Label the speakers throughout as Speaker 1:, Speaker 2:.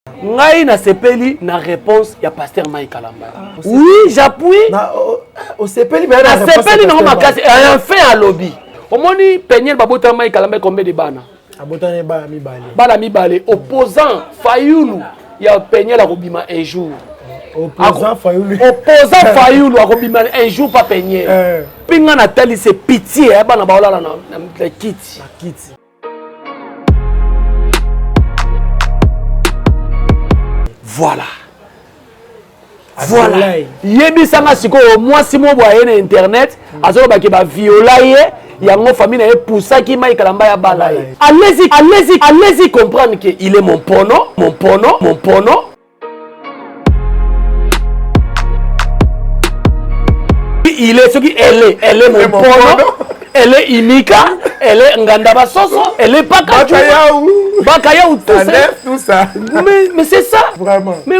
Speaker 1: Ngai nasepeli na réponse ya pasteur Mike Kalamba. Ah, oui, j'appuie.
Speaker 2: Na osepeli
Speaker 1: na Nasepeli nango makasi. Et enfin alobi. Omoni Peniel babota Mike Kalamba combien de bana?
Speaker 2: Abotani bana mibale.
Speaker 1: Bana mibale opposant Fayulu ya Peniel akobima un jour.
Speaker 2: Opposant Fayulu.
Speaker 1: Opposant Fayulu akobima un jour pas Peniel. Eh. Pinga natali c'est pitié eh, bana baolala na, na kiti.
Speaker 2: Na kiti.
Speaker 1: Voilà. Voilà. Yebisa nga sikoyo mwasi moko boye aye na internet azoloba ke baviola ye yango famille na ye pusaki Mike Kalamba ya bala ye. Allez-y, allez-y, allez-y comprendre que il est mon pono, mon pono, mon pono. Il est soki elle est mon pono, elle est Imika, elle est Nganda Basoso, elle est Pakachou, Bakayaou, tout ça.
Speaker 2: Tout ça.
Speaker 1: Mais c'est ça.
Speaker 2: Vraiment.
Speaker 1: Mais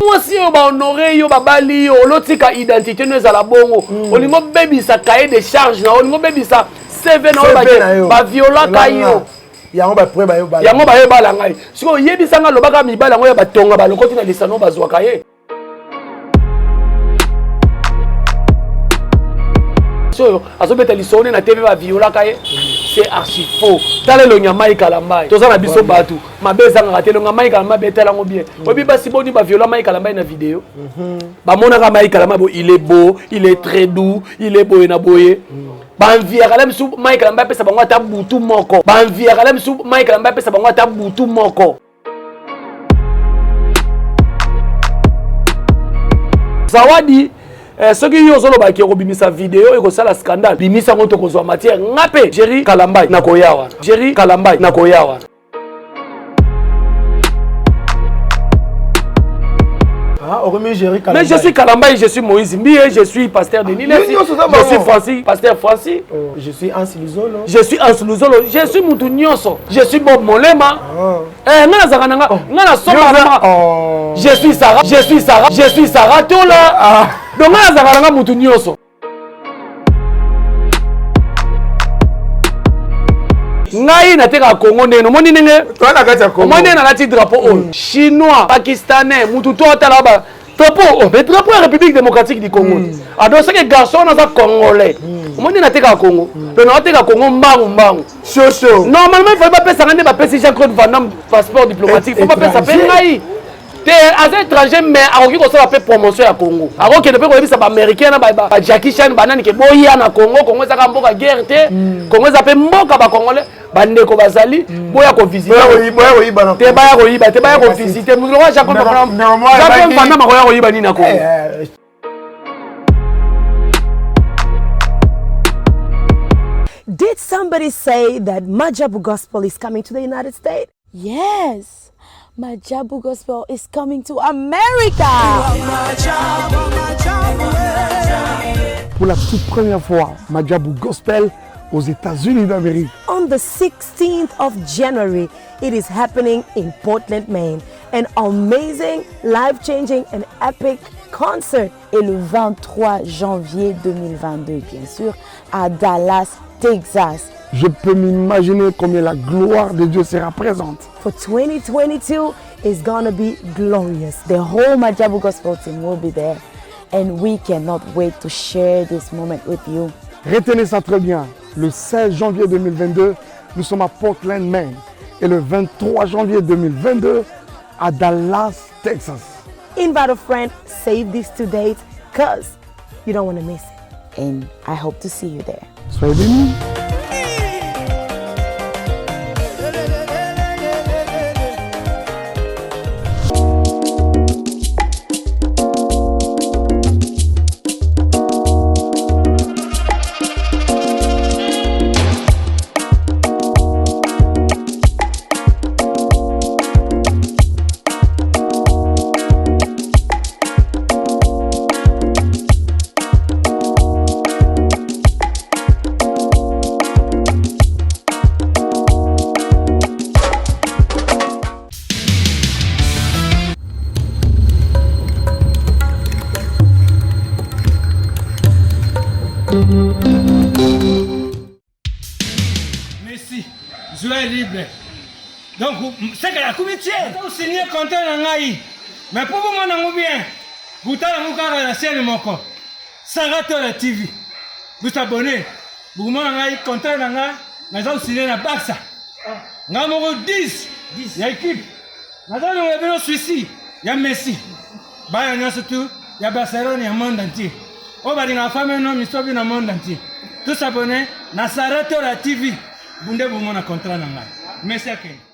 Speaker 1: mwasi oyo bahonore yo babali yo olotika identité no ezala bongo mm. olingi obebisa cahier de charge na olingi obebisa cv na yo baviolaka yo
Speaker 2: yango bapre bayo
Speaker 1: bala yango bayo bala ngai sikoyo oyebisa ngai alobaka mibali yango ya batonga balokoti na lisano bazwaka ye oyo azobeta lisolo nde na tv baviolaka ye c'est archi faux tala elongi ya mai kalambai toza na biso bato mabe ezangaka te elongi ya mai kalambai betala yango bien oyebi basi boni baviola mai kalambai na video bamonaka mai kalambai bo il est beau, il est très doux, il est boye na boye. Baenviaka la misu mai kalambai apesa bango ata butu moko. Baenviaka la misu mai kalambai apesa bango ata butu moko. Zawadi eh, soki yo ozolobaki okobimisa video ekosala scandale, bimisa yango tokozwa matière. Nga mpe Jerry Kalambai nakoya wana, Jerry Kalambai nakoya wana.
Speaker 2: Ah, okomi Jerry Kalambaye.
Speaker 1: Mais je suis Kalambaye, je suis Moïse Mbiye, je suis pasteur Denis Lessie, je suis Francis, pasteur Francis.
Speaker 2: Oh, je suis Hans Luzolo.
Speaker 1: Je suis Hans Luzolo, je suis mutu nyonso. Je suis Bob Molema.
Speaker 2: Ah.
Speaker 1: Eh, nga nazalaka na nga,
Speaker 2: oh.
Speaker 1: nga nasomba na
Speaker 2: oh.
Speaker 1: Je suis Sarah, je suis Sarah, je suis Sarah Tola.
Speaker 2: Ah.
Speaker 1: Donc nga nazalaka na nga mutu nyonso. Ngai natekaka Congo ndenge omoni ndenge omoni ndenge nalati drapeau oyo chinois, pakistanais, mutu to atala ba drapeau oyo, mais drapeau ya République démocratique du Congo. Ado seke garçon wana aza congolais. Omoni natekaka Congo, donc naoteka Congo mbangu mbangu.
Speaker 2: Shosho.
Speaker 1: Normalement il fallait bapesaka nde bapesi Jean-Claude Van Damme passeport diplomatique, faut bapesa mpe ngai te. Aza étranger mais akoki kosala mpe promotion ya Congo, akokende mpe koyebisa baaméricain na bajackie Chan banani ke boya na Congo. Congo ezaka mboka guerre te, Congo eza mpe mboka bacongolais, bandeko bazali, boya kovisite te, baya koyiba te, baya kovisite. Moto lokola Jean-Claude Van Damme akoya koyiba nini na Congo?
Speaker 3: Did somebody say that Majabu Gospel is coming to the United States?
Speaker 4: Yes, Majabu Gospel is coming to America.
Speaker 5: Pour la toute première fois, Majabu Gospel aux États-Unis d'Amérique.
Speaker 3: On the 16th of January, it is happening in Portland, Maine. An amazing, life-changing and epic concert.
Speaker 4: Et le 23 janvier 2022, bien sûr, à Dallas, Texas.
Speaker 5: Je peux m'imaginer combien la gloire de Dieu sera présente.
Speaker 3: For 2022 is gonna be glorious.
Speaker 4: The whole Majabu Gospel team will be there and we cannot wait to share this moment with you.
Speaker 5: Retenez ça très bien. Le 16 janvier 2022, nous sommes à Portland, Maine. Et le 23 janvier 2022, à Dallas, Texas.
Speaker 3: Invite a friend, save these two dates, cause you don't want to miss it.
Speaker 4: And I hope to see you there.
Speaker 5: Soyez bénis.
Speaker 6: Joueur libre. Donc seke akomi tie. Osigner contrat na ngai. Mais mpo bomona yango bien, botala yango kaka na chaîne moko. Sarah Tola TV. Bosabonner. Bokomona ngai contrat na ngai naza kosigne na Barça. Ngai moko 10 ya équipe. Naza longola bino Suisse ya Messi. Bana nyonso tu ya Barcelone ya monde entier. Oyo balingaka femme no misobi na monde entier. Tous abonnés na Sarah Tola TV. Bunde bomona contrat na ngai. Messi akende.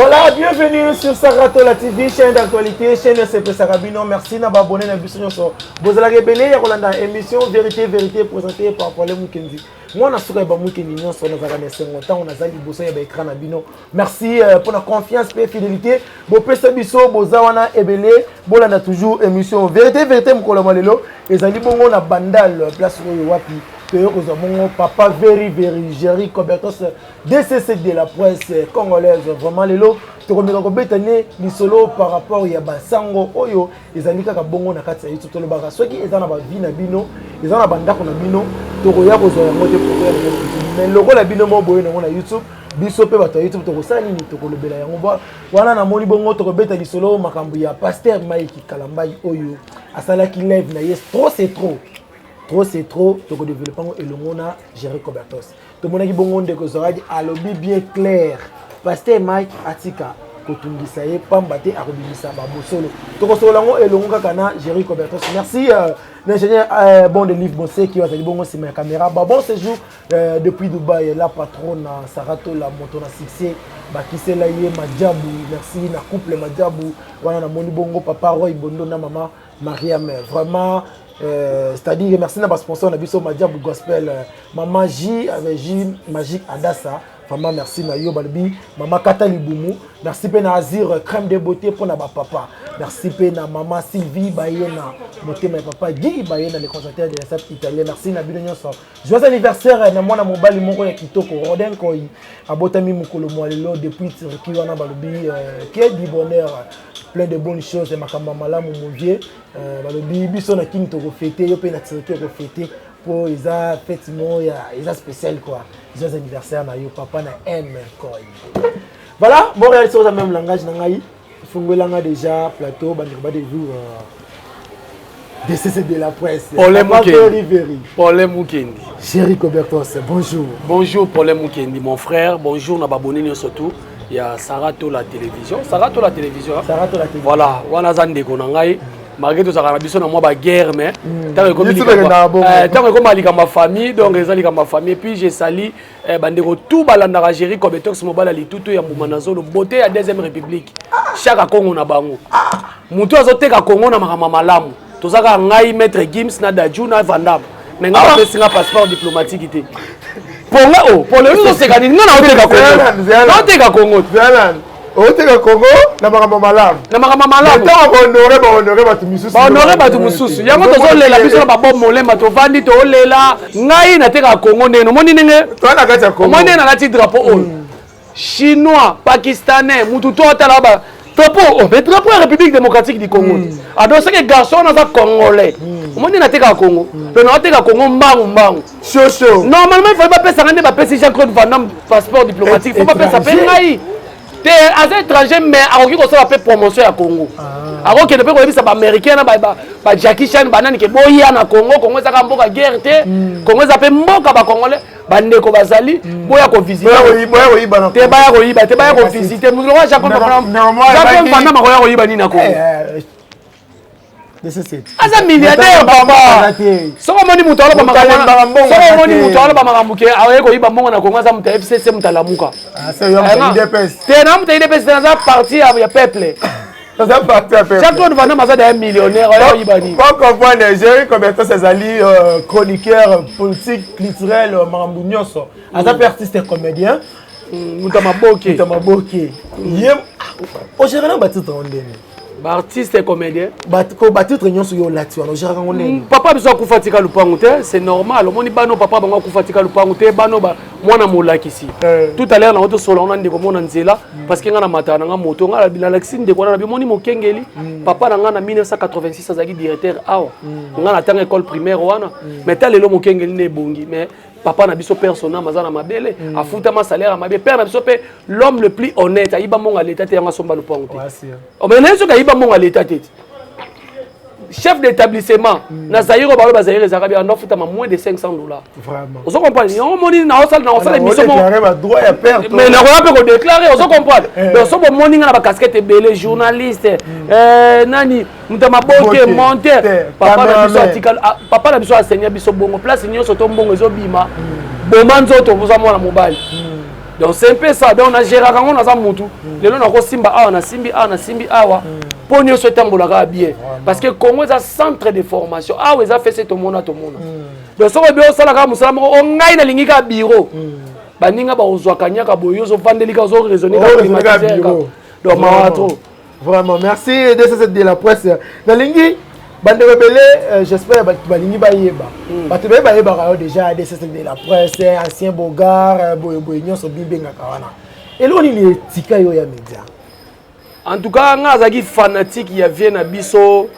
Speaker 2: Voilà, bienvenue sur Saratola TV, chaîne d'actualité, chaîne CP Sarabino. Merci d'avoir abonné na biso nyonso. Bozalaka ebele ya kolanda émission Vérité Vérité présentée par Paul Mukendi. Mwana suka ya ba Mukendi nyonso nazalaka na esengo ntango naza liboso ya ba écran na bino. Merci euh, pour la confiance et fidélité. Bopesa biso boza wana ebele bolanda toujours émission Vérité Vérité mokolo mwa lelo ezali bongo na Bandal place oyo wapi toye kozwa bongo papa Very Very Jerry Cobertos DCC de la presse congolaise vraiment lelo tokomeka kobeta ne lisolo par rapport ya basango oyo ezali kaka bongo na kati ya youtube tolobaka soki eza na bavie na bino eza na bandako na bino tokoya kozwa yango te pokoya yango mais lokola bino moko boye nango na youtube biso mpe bato ya youtube tokosala nini tokolobela yango wana namoni bongo tokobeta lisolo makambo ya paster mike kalambai oyo asalaki live na ye trop c'est trop trop c'est trop tokodeveloppe yango elongo na jerry cobertos tomonaki bongo ndeko zoradi alobi bien clair paster mike atika kotungisa ye pamba te akobimisa babosolo tokosolola yango elongo kaka na jerry cobertos merci euh, l'ingénieur euh, bon de livre boseki azali bongo nsima ya caméra ba bon séjour Euh, depuis Dubaï, la patronne Saratola moto na succès bakisela ye Madjabu, merci na couple Madjabu wana na moni bongo papa Roy Bondo na mama Mariam vraiment euh, c'est-à-dire merci na ba sponsor na biso Madjabu Gospel euh, mama J avec J Magique Adassa vraiment merci na yo balobi mama kata libumu merci mpe na azir euh, crème de beauté mpo na bapapa merci mpe na mama sylvie bayena motema ya papa guy bayena le consacteur de la sap italien merci na bino nyonso Joyeux anniversaire na mwana mobali moko ya kitoko Rodin Koy abotami mokolo mwa lelo depuis Turquie wana balobi euh, que du bonheur plein de bonnes choses makambo ya malamu mon vieux euh, balobi biso na Kin tokofete yo mpe na Turquie okofete mpo eza fete moko ya eza spécial quoi joyeux anniversaire na yo papa na M Koy voilà Montréal soza même langage na ngai fungwela nga déjà plateau bandeko ba de vivre euh, DCC de la presse.
Speaker 1: Paulin Mukendi. Paulin Mukendi.
Speaker 2: Chéri Cobertos, bonjour.
Speaker 1: Bonjour Paulin Mukendi, mon frère. Bonjour na babonné surtout. Il y a Sarah Tola télévision. Sarah Tola télévision. Hein.
Speaker 2: Sarah Tola télévision.
Speaker 1: Voilà, wana za ndeko na ngai. Malgré tout ça, na biso na mwa ba guerre mais tant que tant que comme likambo famille donc eza likambo famille et puis j'ai sali Eh, bandeko tout balandaka Jerry Kobetox mobala litutu ya mbuma na zolo beauté ya deuxième république chaka Congo na bango mutu azoteka Congo na makambo malamu toza kaka ngai maître Gims na Dadju na Vandam mais ngai bapesi nga passeport diplomatique te ponga o oh, pole ozoseka nini ngai naoteka Congo naoteka Congo
Speaker 2: oteka congo na makambo malamu
Speaker 1: na makambo malamu
Speaker 2: ntango bahonore bahonore bato misusu
Speaker 1: bahonore bato mosusu yango tozolela biso na babob molemba tovandi tolela ngai natekaka congo ndenge omoni ndenge omoni ndenge nalati drapeau oyo hmm. chinois pakistanais mutu to atala ba drapeau oh, mais drapeau ya république démocratique du congo mm. ado seke garçon wana aza congolais mm. omoni natekaka congo mpe mm. naoteka congo mbangu mbangu
Speaker 2: shosho
Speaker 1: normalement il fallait bapesanga nde bapesi jean claude van damme passeport diplomatique fo bapesa mpe ngai te aza étranger mais akoki kosala mpe promotion ya congo ah. akokende mpe koyebisa baaméricain na bajacki chan banani ke boya na congo congo ezaka mboka guerre te hmm. congo eza mpe mboka bacongolais bandeko bazali hmm. boya kovisite te baya koyiba te baya kovisite moto lokola jacques van damme akoya koyiba nini na congo eh, eh, aza milliardaire papa soki omoni moto aloba makambo soki omoni moto aloba makambo ke aye koyiba mbongo na kongo aza moto ya fcc moto alamuka
Speaker 2: ah,
Speaker 1: te na moto ya idps te naza parti ya peuple Jean Claude Van Damme aza deja millionnaire oya koyiba nini
Speaker 2: po comprendre Jerry Cobertos azali euh, chroniqueur politique culturel euh, makambo nyonso aza mpe artiste comédien
Speaker 1: mm, moto ya maboke
Speaker 2: moto ya maboke ye ogere na batitre yango ndenge.
Speaker 1: Baartiste comédien.
Speaker 2: Batitre nyonso yo olati wana, ogéraka yango ndenge?
Speaker 1: Papa biso akufa tika lupangu te, c'est normal. Omoni bano, papa bango akufa tika lupangu te, bano mwana molakisi. Tout à l'heure nango tosola ngo na ndeko mona nzela, parce que nga na mataka na nga moto, nga nalakisi ndeko wana na bimoni mokengeli. Papa na nga na 1986 azalaki directeur awa. Nga na tanga école primaire wana, mais ta lelo mokengeli nde ebongi. Mais papa na biso, père son âme, aza na mabele, afutama salaire ya mabe. Père na biso mpe, l'homme le plus honnête, ayiba mbongo ya leta te, yango asomba lupango te. Mais naye soki ayiba mbongo ya leta te, chef d'établissement na Zaire, oyo balo bazaire ezalaka bien, andofutama moins de 500 $. Ozo comprendre? Yango omoni naosala émission, mais nakoya mpe kodéclare. Ozo comprendre? Donc so bomoni nga na bacasquette ebele, journaliste, nani, moto ya maboke, monteur, papa na biso atika, papa na biso asenya biso bongo place nyonso to mbongo ezobima, boma nzoto, oza mwana mobali. Donc c'est un peu ça. Donc nagéraka yango, naza mutu lelo nakosimba awa, nasimbi awa, nasimbi awa, mpo nyonso etambolaka bien, parce que Congo eza centre de formation. Awa eza fese, tomona tomona. Donc soki obi osalaka mosala moko, o ngai nalingi kaka bureau, baninga bakozwaka nyaka boye, ozovandeli kaka, ozoraisonne kaka. Donc mawa trop.
Speaker 2: Vraiment, merci DCC de la presse. Nalingi bandeko ebele, j'espère bato balingi bayeba, bato ebele bayebaka yo déjà, DCC de la presse, ancien bogar, boyeboye nyonso bibengaka wana. Eloko nini etika yo ya média?
Speaker 1: En tout cas, nga azalaki fanatique ya vie na biso,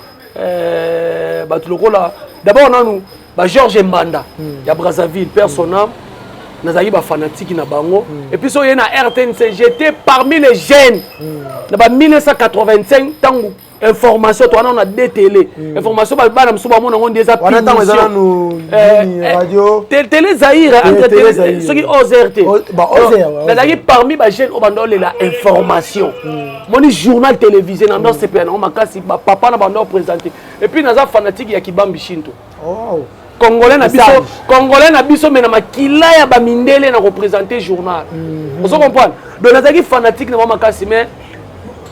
Speaker 1: bato lokola d'abord nanu baGeorge Mbanda ya Brazzaville, père son âme, nazalaki bafanatique na bango. Et puis so oye na RTNC, j'étais parmi les jeunes na ba 1985, ntango information to wana na de télé information, bana mosusu bamona yango nde eza Télé Zaire, soki OZR te. Nazalaki parmi bajeune oyo banda olela information, moni journal télévisé na ndo sepela nango makasi, bapapa na banda oprésente. Et puis naza fanatique ya Kibambi Shinto, congolais na biso, congolais na biso, mais na makila ya bamindele na koprésente journal. Ozo comprendre? Donc nazalaki fanatique na bango makasi. Mais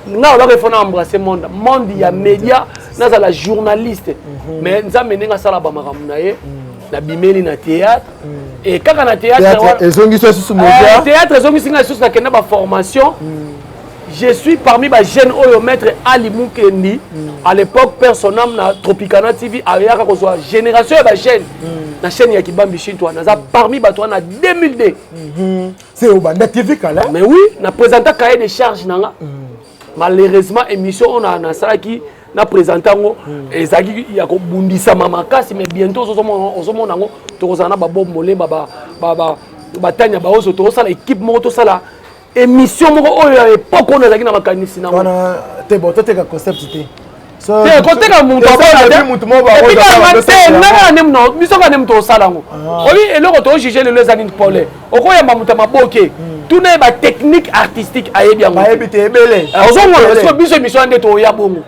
Speaker 1: nga olaka ifo na embrasser monde ya média, nazala journaliste. Mais Nzambe ndenge asala bamakambo na ye, nabimeli na théâtre et kaka na théâtre
Speaker 2: ezongisi lisusu média.
Speaker 1: Théâtre ezongisi ngai lisusu, nakenda baformation. Je suis parmi bajeune oyo maître Ali Mukendi, à l'époque, père son âme, na Tropicana TV, ayaka kozwa génération ya bajeune na chaîne ya Kibambi Shintwa. Naza parmi bato wana 2002.
Speaker 2: C'est obanda TV kala.
Speaker 1: Mais oui, na présenta cahier de charge nanga. Malheureusement, émission oyo nasalaki, na présente yango, ezalaki ya kobundisama makasi. Mais bientôt ozomona yango, tokozala na babob Molemba, batanya baoso, tozosala équipe moko, tosala émission moko oyo ya époque oyo ezalaki na makanisi nango.
Speaker 2: Te, bon, toteka concept te.
Speaker 1: Te, koteka moto nanga biso kaka nde moto osala yango. Obi eloko tojuge lelo eza nini? Pole okoyamba moto ya maboke, tuna ye batechnique artistique, ayebi yango.
Speaker 2: Bayebi te ebele.
Speaker 1: Ozomona? Parce biso émission nde toya bongo,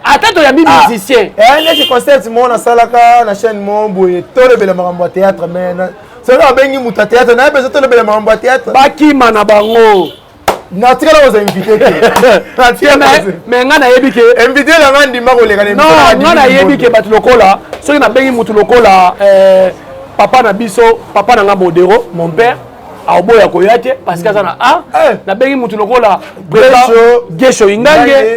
Speaker 1: ata toyambi musicien.
Speaker 2: Neti concept moko nasalaka na chaîne moko boye, tolobela makambo ya théâtre, mais soki abengi moto ya théâtre, nayebi eza tolobela makambo ya théâtre.
Speaker 1: Bakima na bango.
Speaker 2: Natikala kozwa invité te.
Speaker 1: Mais nga nayebi ke
Speaker 2: invité na nga ndima koleka.
Speaker 1: Non, nga nayebi ke bato lokola, soki nabengi motu lokola papa na biso, papa na nga Modero, mon père, aoboya koya te parce que aza na a. Nabengi motu lokola Gesho Ingange,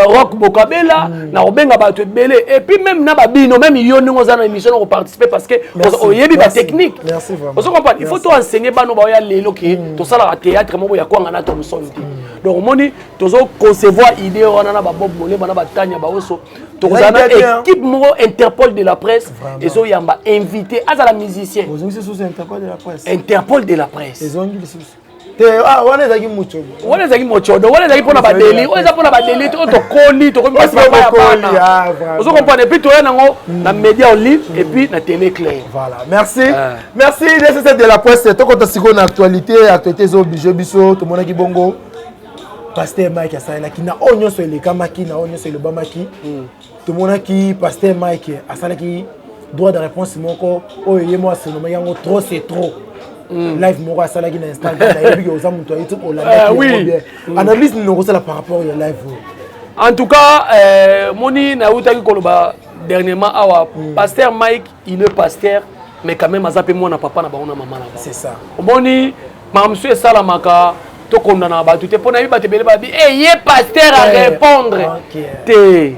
Speaker 1: Rock Bokabela, nakobenga bato ebele. Et puis même na babino, même yo ndenge oza na émission, na koparticiper parce que oyebi batechnique. Ozo comprendre? Il faut to enseigner bano baoya lelo ke tosalaka théâtre moko ya kwanga na Thomson te. Donc omoni, tozo concevoir idée wana na babob Molema, na batanya baoso, tokozala na équipe moko, Interpol de la presse, ezoyamba invité, azala musicien. Interpol de la presse.
Speaker 2: Ezongi lisusu te, wana ezalaki mochodo.
Speaker 1: Wana ezalaki mochodo, wana ezalaki mpona badeli, oyo eza mpona badeli oyo tokoli, tokomi basi ya bana. Ozo comprendre? Et puis toya nango na média en ligne et puis na télé claire.
Speaker 2: Voilà, merci, merci DCC de la presse. Tokota sikoyo na actualité. Actualité eza oblige biso. Tomonaki bongo pasteur Mike asalelaki na oyo nyonso elekamaki, na oyo nyonso elobamaki. Tomonaki pasteur Mike asalaki droit de réponse moko oyo ye mo asenomaki yango trop c'est trop. Live moko asalaki na Instagram, nayebi ke oza moto ya YouTube, olandaki yango bien. Analyse nini okosala par rapport ya live oyo?
Speaker 1: En tout cas, moni nautaki koloba dernièrement awa, pasteur Mike, il est pasteur, mais quand même aza mpe mwana papa na bango na mama na bango.
Speaker 2: C'est ça.
Speaker 1: Omoni, makambo mosusu esalamaka. Tokondana bato te mpo nayebi bato ebele babi e ye pasteur arépondre te.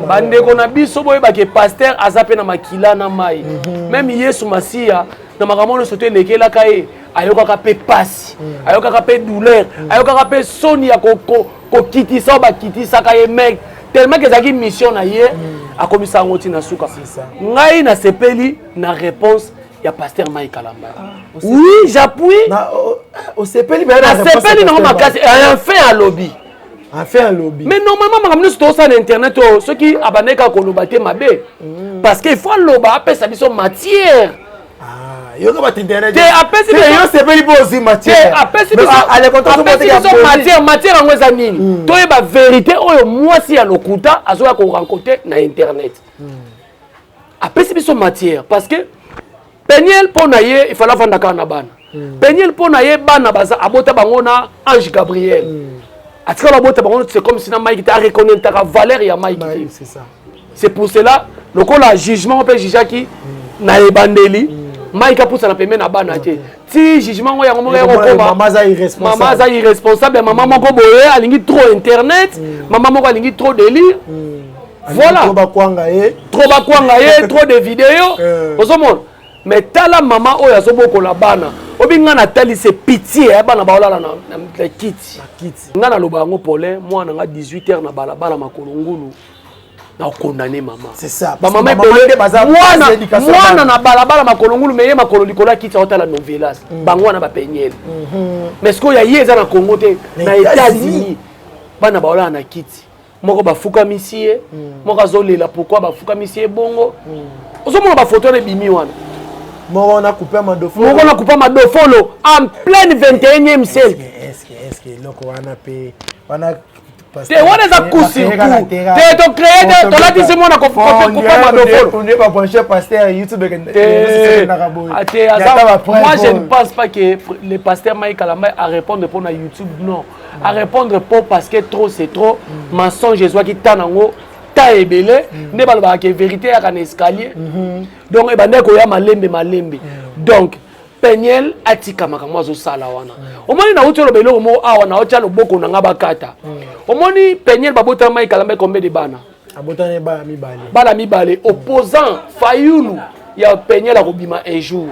Speaker 1: Bandeko na biso, boyebake pasteur aza mpe na makila na mai. Même Yesu Masiya, na makambo nyonso to elekelaka ye, ayokaka mpe pasi, ayokaka mpe douleur, ayokaka mpe soni ya kokitisa oyo bakitisaka ye. Mais tellement que ezalaki mission na ye, akomisa yango ntina suka. Ngai nasepeli na réponse ya pasteur Mike Kalamba. Oui, j'appuie.
Speaker 2: Osepeli?
Speaker 1: Nasepeli nango makasi. Enfin alobi.
Speaker 2: Enfin alobi.
Speaker 1: Mais normalement, makambo nyonso tozosala na internet oyo, soki abandaki kaka koloba te, mabe, parce que il faut aloba, apesa biso matière.
Speaker 2: Yoka bato internet.
Speaker 1: Te, apesi.
Speaker 2: Yo sepeli mpo ozwi matière.
Speaker 1: Apesi biso matière. Matière yango eza nini? Toyeba vérité oyo mwasi ya lokuta azoya korencontre na internet. Apesi biso matière parce que Peniel, mpo na ye, il fallait avanda kaka na bana. Peniel, mpo na ye, bana baza abota bango na ange Gabriel. Atikala abota bango, c'est comme si na Mike te, areconnaîtraka valeur ya Mike te. C'est pour cela, lokola jugement mpe jugeaki na ebandeli, Mike apusana pembe na bana te ti jugement ngo yango moko yakokoma. Mama aza irresponsable ya mama moko boye, alingi trop internet, mama moko alingi trop délire. Voilà.
Speaker 2: Trop bakwanga ye.
Speaker 1: Trop bakwanga ye, trop de vidéo. Ozomona, mais tala mama oyo azobokola bana. Obi nga natali, c'est pitié ya bana baolala na kiti. Nga naloba yango, Paulin, mwana nga 18 heures na balabala, makolo ngulu, na okondane mama.
Speaker 2: C'est ça.
Speaker 1: Bamama ebele, mwana na balabala, makolo ngulu, mais ye makolo likolo ya kiti, aotala novelas. Bango wana bapenyele. Mais sikoyo ya ye eza na Congo te, na États-Unis, bana baolala na kiti moko, bafukamisi ye moko, azolela pourquoi bafukamisi ye bongo. Ozomona bafoto wana ebimi wana.
Speaker 2: Moko na coupe madofolo.
Speaker 1: Moko na coupe madofolo en pleine 21e siècle.
Speaker 2: Est-ce que eloko wana mpe wana?
Speaker 1: Te, wana eza coup sur coup te, tocréer te, tolatisi mwana coupe madofolo.
Speaker 2: Babranche pasteur YouTube.
Speaker 1: Moi, je ne pense pas que le pasteur Mike Kalamba a répondre pour na YouTube. Non, à répondre po parce que trop c'est trop. Mensonge ezwaki ta nango ta ebele. Nde balobaka ke vérité eyaka na escalier. Donc ebandaki koya malembe malembe. Donc Peniel atika makambo azosala wana. Omoni, nauti oloba eloko moko awa, naotya loboko na nga bakata. Omoni, Peniel babotama Mike Kalamba combien de bana?
Speaker 2: Abotani bana mibale.
Speaker 1: Bana mibale. Opposant Fayulu ya Peniel akobima un jour.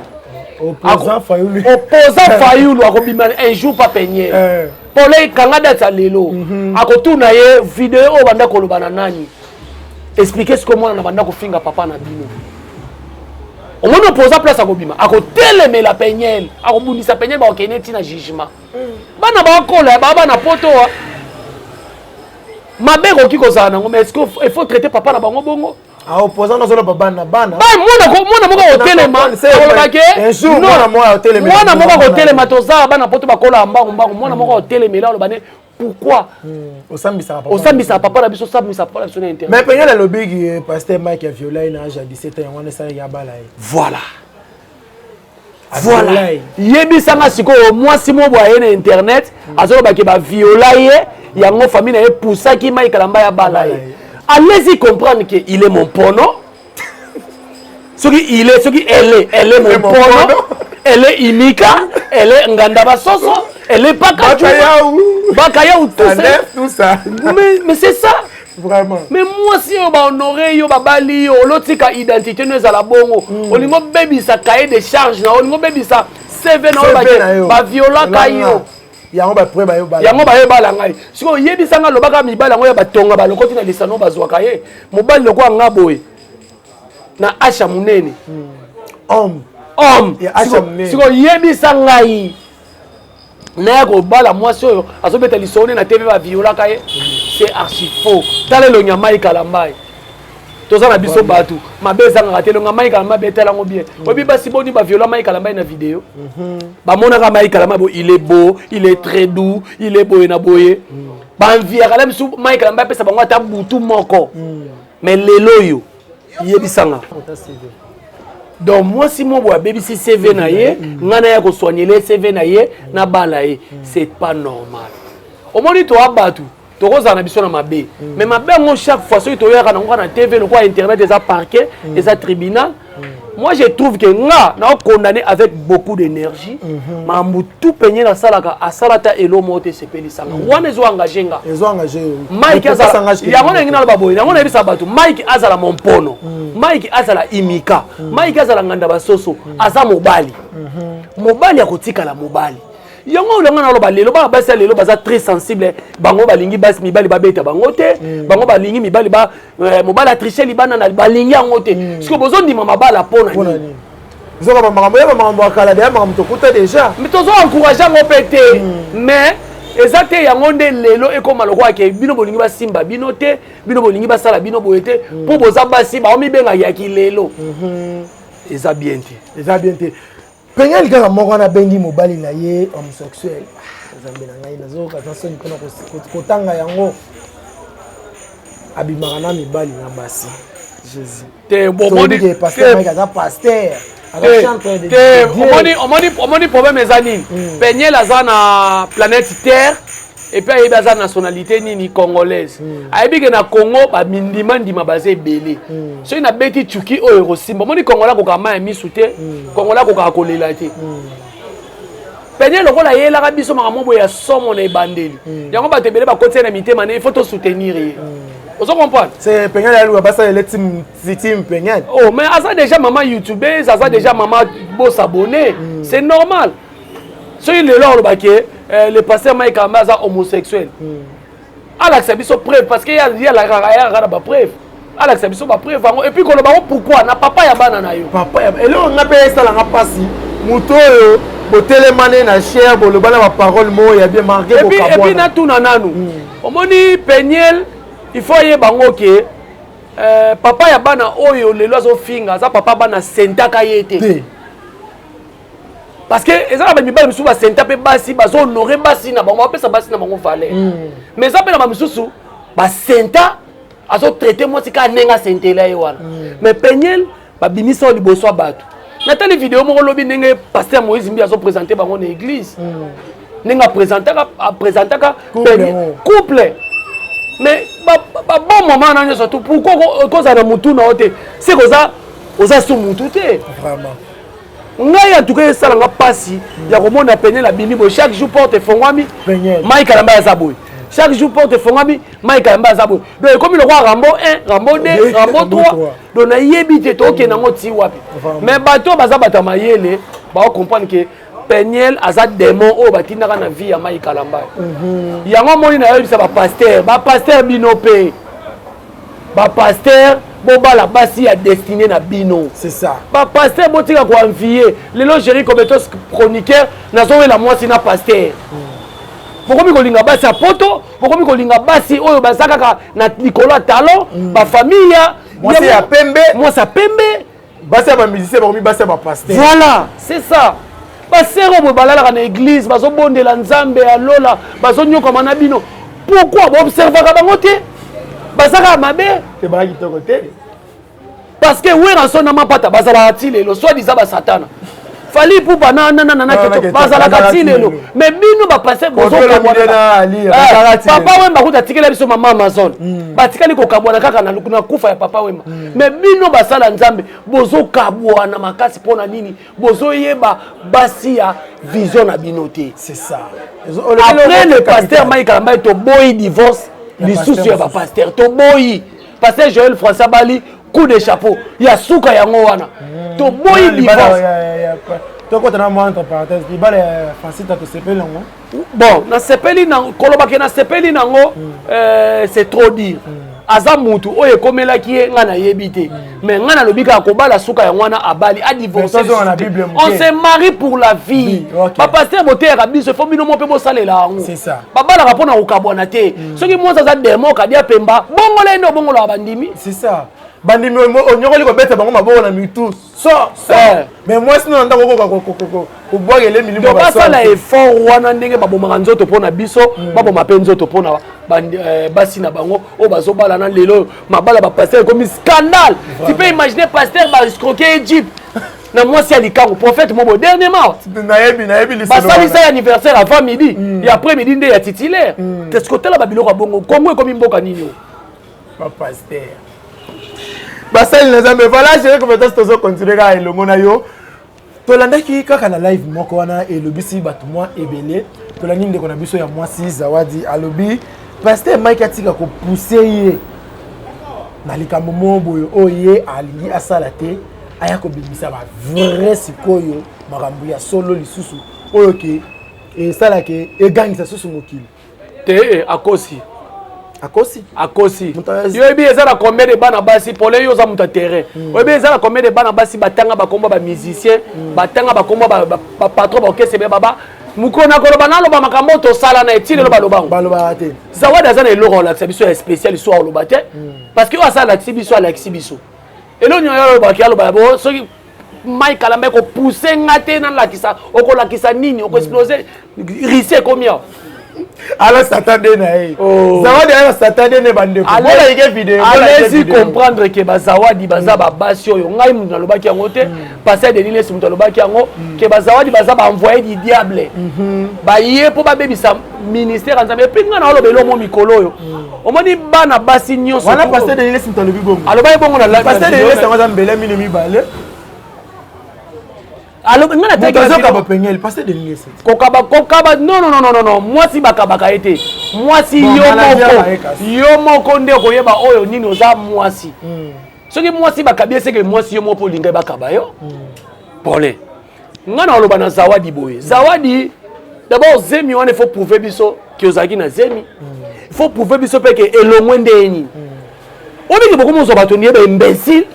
Speaker 2: Opposant Fayulu.
Speaker 1: Opposant Fayulu akobima un jour pa Peniel. Pole kanga date ya lelo. Akotuna ye video oyo banda koloba na nani, explique sikoyo mwana na banda kofinga papa na bino. Omoni, opposant place akobima, akotelemela Peniel, akobundisa Peniel, bakokende ntina jugement. Bana bakola, baa bana poto wa mabe ekoki kozala nango, mais est-ce que il faut traiter papa na bango bongo?
Speaker 2: Opposant nazoloba bana bana.
Speaker 1: Mwana moko akotelema, alobake mwana moko akotelema. Toza bana poto, bakola mbangu mbangu. Mwana moko akotelemela, aloba ne pourquoi osambisaka papa na biso, osambisa papa na biso na internet.
Speaker 2: Mais Peniel alobiki pasteur Mike aviola ye na age ya 17 ans, yango wana esalaki abala ye.
Speaker 1: Voilà, yebisanga sikoyo, mwasi mo boye aye na internet, azolobaki baviola ye, yango famille na ye pusaki Mike Kalamba ya bala ye. Allez-y comprendre que il est mon pono. Soki il est, soki elle est, elle est mon pono, elle est imika, elle est nganda basoso, elle est paka bakayaou, tout ça.
Speaker 2: Tout ça.
Speaker 1: Mais c'est ça.
Speaker 2: Vraiment.
Speaker 1: Mais mwasi oyo bahonore yo, babali yo, olotika identité no ezala bongo. Olingi obebisa cahier de charge na, olingi obebisa CV na oyo, baviolaka yo.
Speaker 2: Yango bapre bayobala.
Speaker 1: Yango bayebala ngai. Sikoyo oyebisanga, alobaka mibali yango ya batonga, balokoti na lisano, bazwaka ye mobali lokola nga boye na asha monene.
Speaker 2: Homme.
Speaker 1: Homme. Sikoyo yebisa ngai, naya kobala mwasi oyo azobeta lisolo na TV, baviolaka ye, c'est archi faux. Tala elongi ya Mike Kalamba. Toza na biso bato, mabe ezangaka te. Elongi ya Mike Kalamba, betala yango bien. Oyebi basi boni baviola Mike Kalamba na video? Bamonaka Mike Kalamba bo, il est beau, il est très doux, il est boye na boye, banviaka na biso Mike Kalamba apesa bango ata butu moko. Mais lelo oyo, yebisanga, donc mwasi mo boye abebisi CV na ye, ngai naya kosoignele CV na ye, nabala ye, c'est pas normal. Omoni, toa bato, tokozala na biso na mabe, mais mabe yango, chaque fois soki toyaka nango kaka na TV, lokola internet eza parquet, eza tribunal. Moi, je trouve que nga na condamné avec beaucoup d'énergie. Makambo tout Peniel asalaka, asala ta elo moko te esepelisanga. Wana ezo engage nga.
Speaker 2: Ezo engage.
Speaker 1: Mike azala, yango ndenge naloba boye, yango nayebisa bato, Mike azala mompono, Mike azala imika, Mike azala nganda basoso, aza mobali. Mobali akotikala mobali. Yango oyo nga naloba, lelo bana basi ya lelo baza très sensible. Bango balingi basi mibali babeta bango te, bango balingi mibali ba mobali atriche libanda na balingi yango te. Sikoyo bozondima mabala mpo na nini?
Speaker 2: Nzoka bamakambo ya bamakambo ya kala deya, makambo tokuta déjà.
Speaker 1: Mais tozo encourage yango mpe te, mais eza te yango nde lelo ekóma lokola ke bino bolingi basimba bino te, bino bolingi basala bino boye te mpo boza basi baomibengaka yaki lelo. Eza bien te.
Speaker 2: Eza bien te. Peniel kaka moko wana abengi mobali na ye homosexuel. Nzambe na ngai, nazoyoka na soni mpona kotanga yango. Abimaka na mibali na basi, Jésus.
Speaker 1: Te, bomoni
Speaker 2: pasteur Mike aza pasteur.
Speaker 1: Te, omoni, omoni, omoni, problème eza nini? Peniel aza na planète Terre et puis ayebi aza nationalité nini? Congolaise. Ayebi ke na Congo bamindima-ndima baza ebele. Soki nabeti tuki oyo ekosimba, omoni, Congolais akokaka mai ya misu te, Congolais akokaka kolela te. Peniel lokola ayelaka biso makambo boye ya somo na ebandeli, yango bato ebele bakoti ye na mitema ne. Il faut tosoutenir ye, ozo comprendre?
Speaker 2: C'est Peniel aluka basalela team, team Peniel.
Speaker 1: Oh, mais aza déjà mama youtubeuse, aza déjà mama bosabonné, c'est normal. Soki lelo alobaki le pasteur Mike Kalambay aza homosexuel, alakisa biso preuve, parce que ye alakaka na bapreuve. Alakisa biso bapreuve yango. Et puis koloba ngo pourquoi na papa ya bana na yo?
Speaker 2: Papa ya eloko nga mpe esalanga mpasi, moto oyo botelemane na chair, boloba na baparole moko ya bien marqué.
Speaker 1: Et puis natuna nanu, omoni Peniel, il faut ayeba yango ke papa ya bana oyo lelo azofinga aza papa bana sentaka ye te, parce que eza na bamibali misusu basenta mpe basi, bazohonore basi na bango, bapesa basi na bango valeur. Mais eza mpe na bamisusu basenta, azotraite mwasi kaka ndenge asentela ye wana. Mais Peniel babimisa oyo liboso ya bato. Natali video moko lobi, ndenge pasteur Moïse Mbi azoprésente bango na église, ndenge apresentaka couple. Mais babon moment wana nyonso tu, pourquoi kozala na mutu na yo te? Se koza oza so mutu te.
Speaker 2: Vraiment.
Speaker 1: Ngai en tout cas esalanga mpasi ya komona Peniel abimi boye, chaque jour porte efongwami, Mike Kalambay aza boye, chaque jour porte efongwami, Mike Kalambay aza boye. Donc ekomi lokola Rambo 1, Rambo 2, Rambo 3. Donc nayebi te tokende yango ti wapi. Mais bato oyo baza bato ya mayele baocomprendre ke Peniel aza démon oyo batindaka na vie ya Mike Kalambay. Yango omoni, nayebisa bapasteur, bapasteur bino mpe bapasteur, bobala basi ya destinée na bino.
Speaker 2: C'est ça.
Speaker 1: Bapasteur, botika koenvie. Lelo Géri Kobetos chroniqueur, nazowela mwasi na pasteur. Bokomi kolinga basi ya poto, bokomi kolinga basi oyo baza kaka na likolo ya talon, bafamille ya
Speaker 2: mwasi ya pembe.
Speaker 1: Mwasi ya pembe.
Speaker 2: Basi ya bamusicien bakomi basi ya bapasteur.
Speaker 1: Voilà, c'est ça. Basere oyo boye balalaka na église, bazobondela Nzambe ya lola, bazonyokama na bino. Pourquoi boobservaka bango te? Baza kaka mabe.
Speaker 2: Te, bala kitoko te.
Speaker 1: Parce que Werrason na Mapata bazalaka ti lelo, soit disant basatana. Fally Ipupa na keto bazalaka ti lelo. Mais bino bapasteur bozokabwana. Papa Wemba kuta atikela biso mama Amazon, batikali kokabwana kaka na kufa ya Papa Wemba. Mais bino basala Nzambe bozokabwana makasi mpona nini? Bozoyeba basi ya vision na bino te.
Speaker 2: C'est ça.
Speaker 1: Après le pasteur Mike Kalambay, toboyi divorce lisusu ya bapasteur, toboyi. Pasteur Joël François Bali, coup de chapeau ya suka yango wana, toboyi divorce.
Speaker 2: Tokota na mwa entre parenthèse, libala ya Francita, tosepeli yango.
Speaker 1: Bon, nasepeli na kolobaki, nasepeli nango, c'est trop dire. Aza mutu oyo ekomelaki ye, ngai nayebi te. Mais ngai nalobi kaka kobala suka yango wana, abali, adivorce. On se marie pour la vie. Bapasteur boteyaka biso, ifo bino mo mpe bosalela yango. Babalaka mpona kokabwana te. Soki mwasi aza demo kadia pemba, bongola ye nde obongolaka bandimi.
Speaker 2: C'est ça. Bandimi onyokoli kobeta bango maboko na mitu so so, mais mwasi no na ndako okoka kobwakele milimo.
Speaker 1: Basala effort wana, ndenge babomaka nzoto mpo na biso, baboma mpe nzoto mpona basi na bango oyo bazobalana. Lelo mabala bapasteur ekomi scandale. Tu peux imaginer, pasteur baescroquer Egypte na mwasi ya likango, prophète mobo dernièrement.
Speaker 2: Nayebi, nayebi.
Speaker 1: Basalisa ya anniversaire avant midi, ya après midi nde ya titulaire. Est-ce que otala babiloko ya bongo? Kongo ekomi mboka nini o?
Speaker 2: Bapasteur. Basali na Nzambe. Voilà, chérie compétence, tozo continuer kaka elongo na yo. Tolandaki kaka na live moko wana, elobisi bato mwa ebele. Tolandi ndeko na biso ya mwasi Zawadi alobi pasteur Mike atika kopousser ye na likambo moko boye oyo ye alingi asala te, aya kobimisa bavrai sikoyo makambo ya solo lisusu oyo ke esalaka egangisa susu mokili.
Speaker 1: Te, akosi.
Speaker 2: Akosi?
Speaker 1: Akosi. Yoyebi eza na combien de bana basi pole? Yo oza moto ya terrain, oyebi eza na combien de bana basi batanga bakombo bamusicien, batanga bakombo bapatron, baorchestre be baba mokolo na koloba naloba makambo oyo tosala na eti lelo balobango.
Speaker 2: Balobaka te.
Speaker 1: Zawadi aza na eloko alakisa biso ya spécial so aloba te, parce que oyo asa alakisi biso, alakisi biso eloko nyonso alobaki. Aloba bo soki Mike Kalamba ekopousse nga te nalakisa, okolakisa nini? Okoexplose Russie ekomi awa.
Speaker 2: Ala satan nde na ye. Oh. Zawadi ala satan nde ne bandeko. Bolayike video.
Speaker 1: Allez-y comprendre ke bazawadi baza babasi oyo ngai moto nalobaki yango te, pasteur Denis Lesi moto alobaki yango, ke bazawadi baza baenvoyé du diable, baye mpo babebisa ministère ya Nzambe. Et puis ngai na oloba eloko mo mikolo oyo, omoni bana basi nyonso
Speaker 2: Wana pasteur Denis Lesi moto alobi bongo?
Speaker 1: Alobaki bongo na
Speaker 2: Pasteur Denis Lesi yango aza mbele mino mibale.
Speaker 1: Alobi ngai
Speaker 2: Moto azokaba pengele, pasteur Denis Lesi.
Speaker 1: Kokaba, kokaba, non, non, non, non, non. Mwasi bakabaka ye te. Mwasi
Speaker 2: Bon,
Speaker 1: yo
Speaker 2: maladie
Speaker 1: moko
Speaker 2: abaye kasi.
Speaker 1: Yo moko nde okoyeba oyo nini oza mwasi. Soki mwasi bakabi, eseke mwasi yo moko mpo olingai bakaba yo. Pole ngai na oloba na Zawadi boye: Zawadi, d'abord zemi wana, il faut prouver biso ke ozalaki na zemi. Il faut prouver biso mpe ke elongwe nde nini. Obiki bokomi ozwa bato niye baimbécile,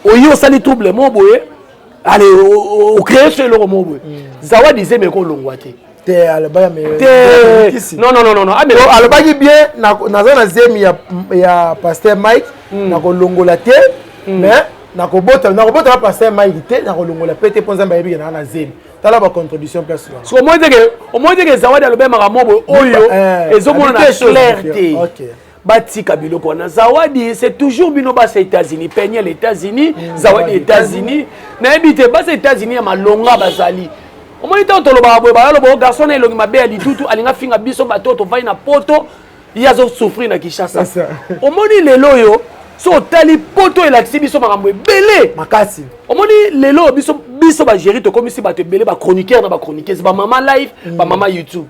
Speaker 1: oye osali trouble mo boye, ale ocréer so eloko mo boye. Zawadi, zemi ekolongwa te.
Speaker 2: Te, alobaki ame-
Speaker 1: Te.
Speaker 2: Kisi.
Speaker 1: Non, non, non, non, non.
Speaker 2: Alobaki bien: naza na zemi ya pasteur Mike, nakolongola te, mais nakobota, nakobota na pasteur Mike te, nakolongola pe te mpo Nzambe ayebi ke naa na zemi. Tala bacontradiction place wana.
Speaker 1: So omoi te ke Zawadi alobi makambo boye oyo ezomonana
Speaker 2: abi te
Speaker 1: clair
Speaker 2: chose
Speaker 1: te. Batika biloko wana. Zawadi, c'est toujours bino basa États-Unis, Peniel États-Unis, Zawadi États-Unis, nayebi te. Basa États-Unis ya malonga bazali. Omoni ntango tolobaka boye, bayaloba o garçon na elongi mabe ya litutu, alinga finga biso bato oyo tovandi na poto, ye azosouffrir na Kinshasa.
Speaker 2: C'est ça.
Speaker 1: Omoni lelo oyo, so otali poto elakisi biso makambo ebele.
Speaker 2: Makasi.
Speaker 1: Omoni lelo oyo biso bagéri tokomisi bato ebele bachroniqueur na bachroniqueuse, bamama live, bamama YouTube.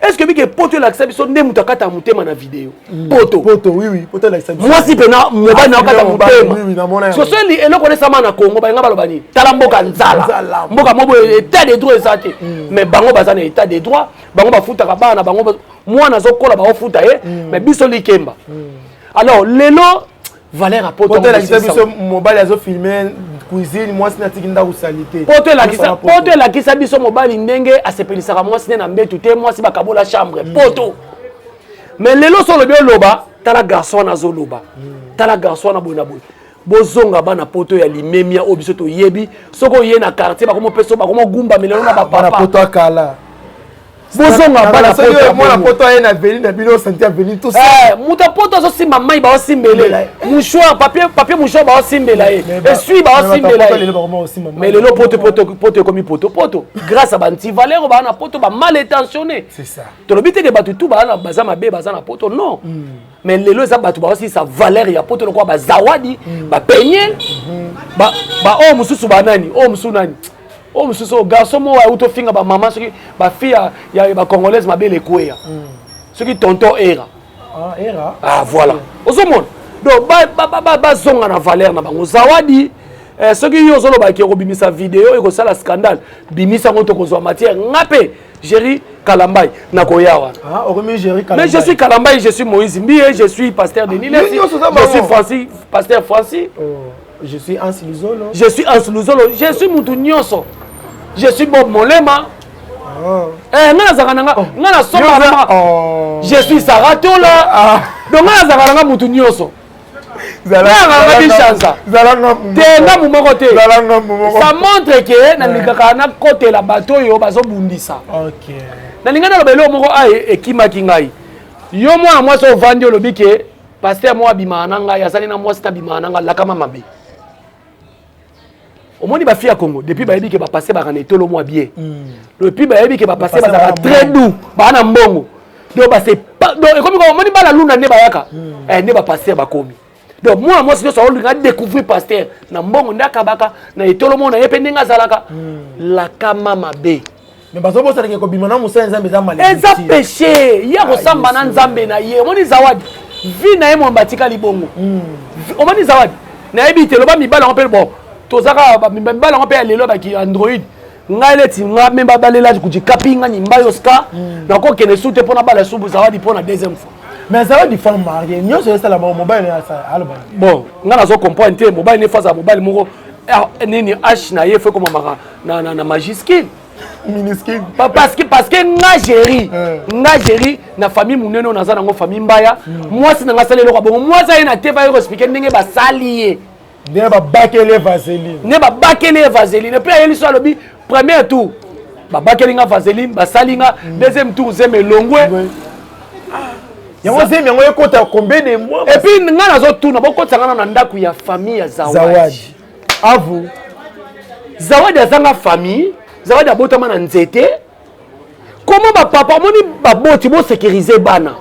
Speaker 1: Est ce que bike poto elakisa biso nde moto akata motema na video poto?
Speaker 2: Poto, oui, poto elakisa biso.
Speaker 1: Mwasi mpena mobali na akata
Speaker 2: Mobali, oui, namona
Speaker 1: motema.
Speaker 2: yango.
Speaker 1: Soso eloko wana esama na Congo, balinga baloba nini? Tala mboka nzala.
Speaker 2: Nzala.
Speaker 1: Mboka mo boye état de droit eza te, mais bango baza na état de droit. Bango bafutaka bana na bango, mwana azokola baofuta ye, mais biso likemba. Alors lelo valeur ya poto
Speaker 2: Poto elakisa biso mobali azofilme cuisine, mwasi natiki ndako sali te.
Speaker 1: Poto elakisa biso mobali ndenge asepelisaka mwasi nde na mbetu te, mwasi bakabola chambre poto. Mais lelo so olobi, oloba tala garçon wana azoloba, tala garçon wana boye na boye. Bozonga bana poto ya limemia oyo biso toyebi. Soki oye na quartier, bakomopesa, bakomogumbamela na
Speaker 2: Bana
Speaker 1: bapapa.
Speaker 2: poto akala.
Speaker 1: Bozonga bana poto ya
Speaker 2: Mwana
Speaker 1: bongo.
Speaker 2: poto aye na veli na bino, santi ya veli tout ça.
Speaker 1: Moto ya poto azosimba mai, baosimbele mouchoir, papier mouchoir baosimbela ye, esui baosimbela ye. Mais lelo poto, poto, poto ekomi poto poto grâce à bantivaleur oyo baa na poto, bamal intentionné.
Speaker 2: C'est ça.
Speaker 1: Tolobi te ke bato tu baa baza mabe baza na poto, non. Mais lelo eza bato baosilisa valeur ya poto lokola bazawadi, bapeniel, baoyo mosusu, banani oyo mosusu, nani oyo mosusu, oyo garçon moko auti ofinga bamama, soki bafille ya bacongolaise mabele ekweya, soki tonton Era.
Speaker 2: Ah, Era.
Speaker 1: Ah voilà, ozomona. Donc bazonga na valeur na bango. Zawadi, soki yo ozolobaki okobimisa video ekosala scandale, bimisa yango, tokozwa matière. Nga mpe Géri Kalambai nakoya wana.
Speaker 2: Ah, okomi Géri.
Speaker 1: Mais je suis Kalambai, je suis Moïse Mbiye, je suis pasteur Denis Lessi,
Speaker 2: Nyonso oza
Speaker 1: je
Speaker 2: bango.
Speaker 1: suis Francis, pasteur Francis.
Speaker 2: Oh, je suis Hans Luzolo.
Speaker 1: Je suis Hans Luzolo, je suis mutu nyonso, je suis Bob Molema.
Speaker 2: Ah.
Speaker 1: Eh, nga nazalaka na nga, nga nasomba na
Speaker 2: Oh.
Speaker 1: je suis Saratola.
Speaker 2: Ah.
Speaker 1: Donc nga nazalaka na nga mutu nyonso. Nga bichanza te, ngambu moko te.
Speaker 2: Zala ngambu moko.
Speaker 1: Ça montre ke nalingaka nakotela bato oyo bazobundisa. Nalinga naloba eloko moko aye ekimaki ngai. Yo mwana mwasi ovandi, olobi ke pasteur moko abimaka na ngai, azali na mwasi te, abimaka na ngai, lakama mabe. Omoni bafille ya Congo, depuis bayebi ke bapasteur baka na etolo mwa bien, depuis bayebi ke bapasteur bazalaka très doux, baa na mbongo, donc base, donc ekomi, omoni bana luna nde bayaka, nde bapasteur bakomi. Donc mwana mwasi nyonso aolinga adécouvrir pasteur na mbongo nde akabaka na etolomo na ye mpe ndenge azalaka. Lakama mabe.
Speaker 2: Mais bazobosanaka kobima na mosala Nzambe eza
Speaker 1: eza péché ye akosamba na Nzambe na ye. Omoni Zawadi, vie na ye mwamba atikali bongo. Omoni Zawadi, nayebi te, loba mibali yango mpe. Bon, tozaka mibali yango mpe ya lelo baki android. Ngai neti nga me babalela kujikapi nga nimba yo ska, nakokende su te mpona bala subu Zawadi mpo na deuxième fois.
Speaker 2: Mais Zawadi, femme mariée, nyonso esala bango, mobali aloba.
Speaker 1: Bon, nga nazo comprendre te. Mobali ne faza mobali moko nini h na ye fo ekomamaka na majuscule.
Speaker 2: Minuscule.
Speaker 1: Parce que nga géri, nga géri na famille monene oyo naza nango, famille Mbaya. Mwasi na nga asali eloko bongo, mwasi aye na te, baye koexpliquer ndenge basali ye.
Speaker 2: Ndenge babakeli ye vaseline.
Speaker 1: Nde babakeli ye vaseline mpe ayeli so, alobi premier tour babakeli nga vaseline, basali nga deuxième tour zeme elongwe.
Speaker 2: Yango zemi yango ekota combien de mois?
Speaker 1: Et puis nga nazotuna, bokotisa nga na ndako ya famille ya Zawadi.
Speaker 2: Zawadi avu.
Speaker 1: Zawadi azanga famille, Zawadi abotama na nzete. Comment bapapa, omoni baboti, bosécuriser bana.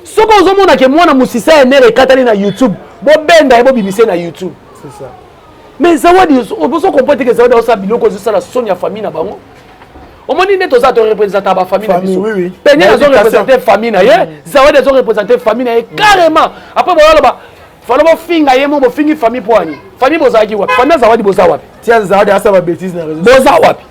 Speaker 1: Soki ozomona ke mwana mosisa ya nere ekatani na YouTube, bobenda ye, bobimise na YouTube.
Speaker 2: C'est ça.
Speaker 1: Mais Zawadi, ozo comprendre te ke Zawadi aosala biloko ezosala soni ya famille na bango. Omoni nde toza toreprésentaka bafamille na biso. Pene azoreprésente famille na ye, Zawadi azoreprésente famille na ye carrément. Après boyaloba falo bofinga ye mo, bofingi famille po ani famille bozalaki wapi? Famille ya Zawadi boza wapi?
Speaker 2: Tia Zawadi asala babêtises na réseau.
Speaker 1: Boza wapi?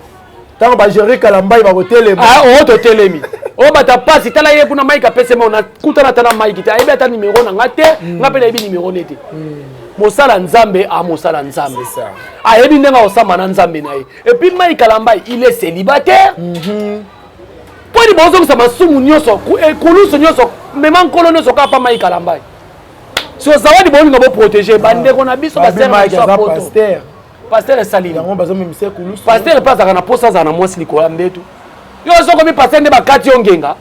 Speaker 2: Ntango bagéri Kalambai bakotelema.
Speaker 1: Oyo totelemi oyo bato pasi. Tala ye kuna, Mike apesema, nakutana ata na Mike te, ayebi ata nimero na nga te, nga mpe nayebi nimero ne te. Mosala Nzambe, a mosala Nzambe ayebi ndenge akosamba na Nzambe na ye. Et puis Mike Kalambai, il est célibataire. Mponi bozongisa masumu nyonso, ekulusu nyonso, mema nkolo nyonso kaka pa Mike Kalambai? So Zawadi, bolinga boprotéger bandeko na biso, basere na biso ya poto. Pasteur esali
Speaker 2: yango, bazomemisa ekulusu.
Speaker 1: Pasteur mpe azalaka na posa, azala na mwasi likolo ya mbetu. Yo sokomi pasteur nde bakati yo ngenga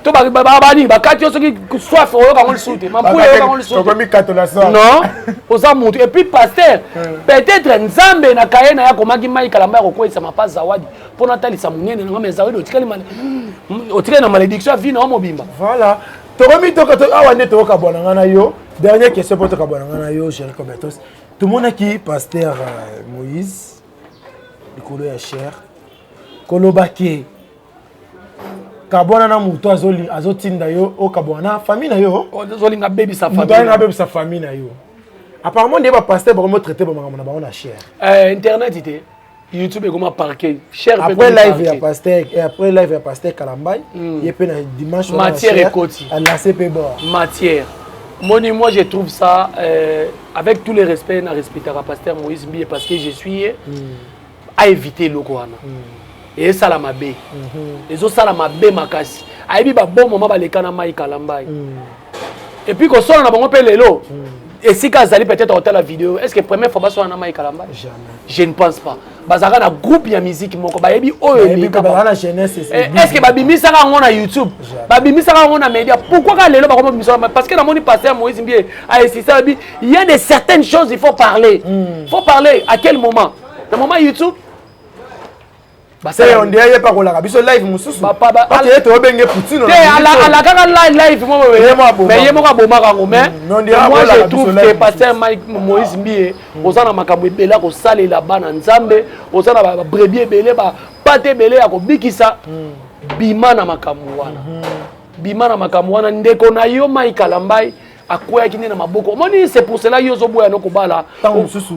Speaker 1: to banini, bakati yo soki soif, oyoka yango lisusu te, mampuya oyoka yango lisusu. Non, oza mutu. Et puis pasteur, peut-être Nzambe na kaye na ye akomaki Mike Kalamba ya kokweyisa mapa Zawadi mpo natalisa monene nanga. Mais Zawadi, otikali na malédiction ya vie na yo mobimba.
Speaker 2: Voilà, tokomi awa nde tokokabwana nga na yo. Dernière question mpo tokabwana nga na yo, Géri Cobertos. Tomonaki pasteur Moïse likolo ya chaire koloba ke kabwana na moto azotinda yo okabwana na famille na yo.
Speaker 1: Ozolinga bebisa.
Speaker 2: Moto alinga abebisa famille na yo. Apparemment nde bapasteur bakomi traité bamakambo na bango na chaire.
Speaker 1: Internet te, YouTube ekoma parquet
Speaker 2: cher. Après live ya pasteur, après live ya pasteur Kalambai, ye mpe na dimanche.
Speaker 1: Matière ekoti.
Speaker 2: Alancé mpe bord.
Speaker 1: Matière moni, moi je trouve ça, avec tout le respect na respectaka pasteur Moïse Mbiye parce que je suis ye, à éviter eloko wana. Ezosala mabe, ezosala mabe makasi. Ayebi babon moma baleka na Mike Kalambai et puis kosala na bango mpe lelo esika azali, peut-être otala vidéo. Est ce que première fois basala na Mike Kalambai?
Speaker 2: Jamais.
Speaker 1: Je ne pense pas. Bazalaka na groupe ya musique moko, bayebi oyo. Est ce que babimisaka yango na YouTube, babimisaka yango na média? Pourquoi kaka lelo bakoma bimisaka? Parce que namoni pasteur Moïse Mbiye ainsiste, alobi il y a de certaines choses, il faut parler. Faut parler à quel moment? Na moment YouTube?
Speaker 2: On dirait ye pa kolaka biso live mosusu ye toyobenge Poutine.
Speaker 1: Te, alakaka live moko, mais ye moko abomaka yango. Mais moi je trouve que pasteur Mike Moïse Mbiye, oza na makambo ebele ya kosalela bana Nzambe, oza na babrebis ebele, bapate ebele ya kobikisa. Bima na makambo wana, bima na makambo wana. Ndeko na yo Mike Kalambai akweyaki nde na maboko. Omoni, c'est pour cela yo ozoboya no kobala,